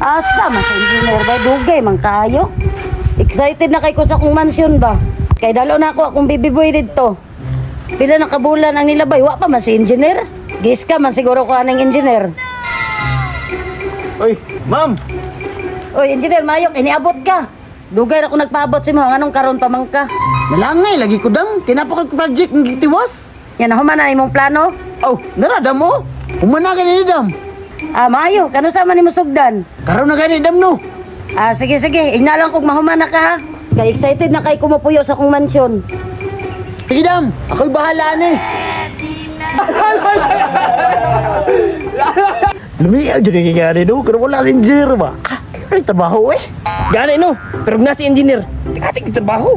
Asa man sa engineer ba dugay man kayo. Excited na kay ko sa akong mansion ba. Kay dalo na ako akong baby boy didto. Pila na kabulan ang nilabay, wa pa man si engineer. Giska man siguro ko aning engineer. Oy, ma'am. Oy, engineer, mayo iniabot ka. Dugay ra ko nagpaabot sa imo, nganong karon pa man ka? Nalangay lagi ko dam. Kinapa kag project ng gitiwas. Yan human na imong plano. Oh, nara dam oh. Humana gani dam. Ah, maayo, kanu sa man nimo sugdan? Karon na gani dam no. Ah, sige sige, ingna lang kog mahuman na ka ha. Kay excited na kay kumupuyo sa akong mansyon. Sige dam, ako'y bahala ani. Lumiya jud ni gani no, pero wala si engineer ba? Ah, ay trabaho eh. Gani no, pero na si engineer. Tika trabaho.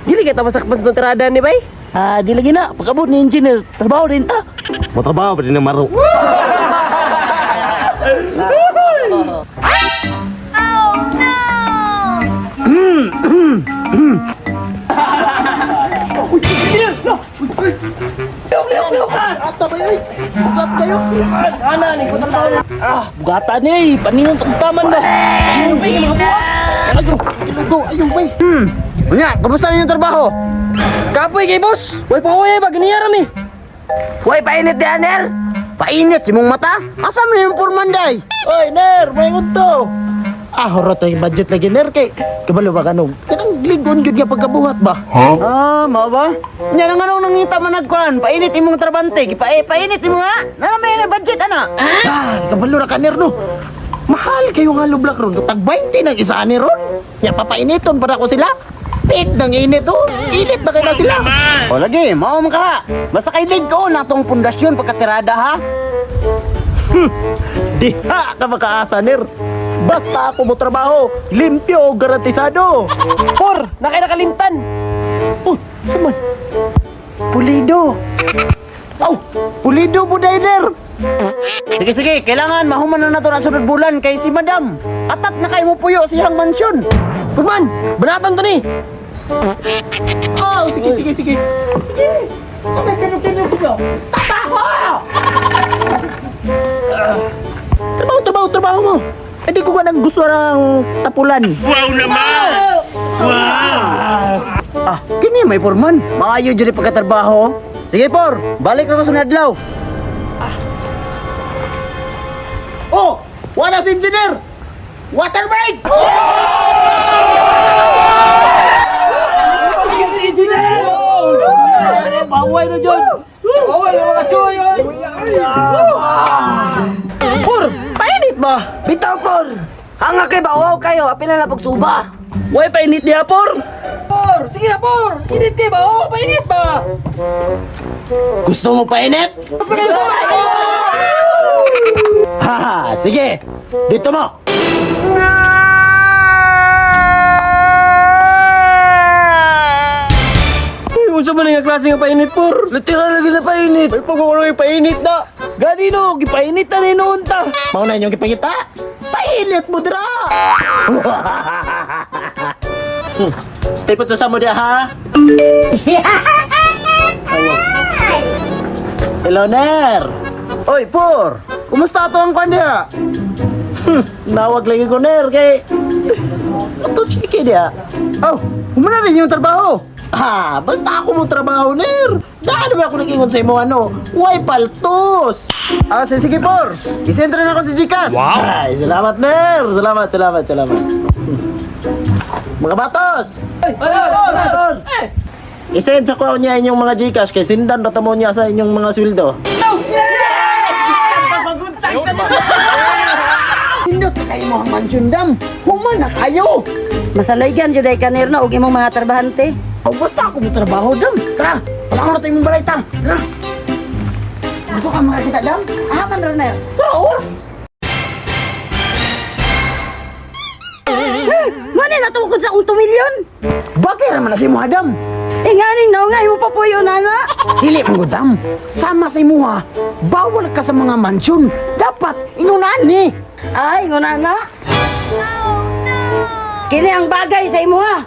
Dili kay tamasakpan sa tirada ni bay. Ah, di lagi na, pagkabot ni engineer, trabaho din ta. Matrabaho pa din ng maro. Ah, bugata ni, paningon tong taman ba? Ano ba yung mga buhat? Ayo, ilugo, ayo bay. Unya, kumusta na yung trabaho? Kapoy kay boss. Way pa way ba ganiyara mi. Way painit di aner. Painit si mong mata. Asa man yung purmanday? Oy, ner, may to. Ah, horot ay budget lagi ner kay kabalo ba kanong kanang ligon gyud nga pagkabuhat ba? Ah, mao ba? Nya nang anong nangita man nagkuan, painit imong trabante, gipa eh, painit imo nga. Nana may budget ana. Ah, kabalo ra ka ner no. Mahal kayo nga lublak ron. Tag 20 ng isa ni ron. Nya papainiton para ko sila. Pit ng init oh. Init na kay na sila. O lagi, mao man ka. Basta kay ko na tong pundasyon pagkatirada ha. Diha ka makaasa ner. Basta ako mo trabaho, limpyo o garantisado. Por, nakay nakalimtan. Oh, suman. Pulido. Aw, pulido po ner. Sige sige, kailangan mahuman na nato na sunod bulan kay si Madam. Atat na kay mo puyo sa iyang mansyon. Purman, banatan to ni. Oh, sige, sige, sige. Sige. Sige, sige, sige. Trabaho! Trabaho, trabaho, trabaho mo. Hindi ko ganang gusto ng tapulan. Ah, kini may porman. Maayo jud pagkatrabaho. Sige por, balik ra ko sa adlaw. Oh, wala si engineer. Water break! Baway na jud. Baway na mga choy oy. Por, painit ba? Bitaw por! Hanga kay bawaw kayo, apil na pagsuba. Way painit niya por. Por, sige na por. Init kay ba? Oh, painit ba? Gusto mo painit? Sige na. Ha, sige. Dito mo. Uy, unsa man nga klase nga painit por? Literal lagi na painit. Ay pag wala painit na. Gani no, gipainit na ni noon ta. Mao na inyong gipangita. Painit mo dira. Stay put sa mo diha ha. Hello, Ner. Oy, por. Kumusta ato ang kuan diha? Nawag lagi ko, Ner, kay... Ato, chike diha. Oh, humana rin yung trabaho. Ah, basta ako mo trabaho, Ner. Daan ba ako nagingon sa imo, ano? Why paltos? Ah, sige, sige por. Isendra na ako si Gcash. Ay, salamat, Ner. Salamat, salamat, salamat. Mga batos! Isend sa kuha niya inyong mga Gcash kay sindan ratamo niya sa inyong mga sweldo. Pindot na kayo mo ang mansyon dam. Human na kayo. Masalaygan jud ay kanir no og imong mga trabahante. Oh, basta ako mo trabaho dam. Tara, tara na tayo mong balay ta. Tara. Gusto ka makakita dam? Ah, man Roner. Tara oh. Mo ni natukod sa akong 2 milyon. Bagay raman na si mo dam. Eh nganing nao nga imo papuyo na na. Dili man gud, dam. Sama sa imuha. Bawal ka sa mga mansyon. Dapat inunaan ni. Ay, nguna na. Kini ang bagay sa imuha.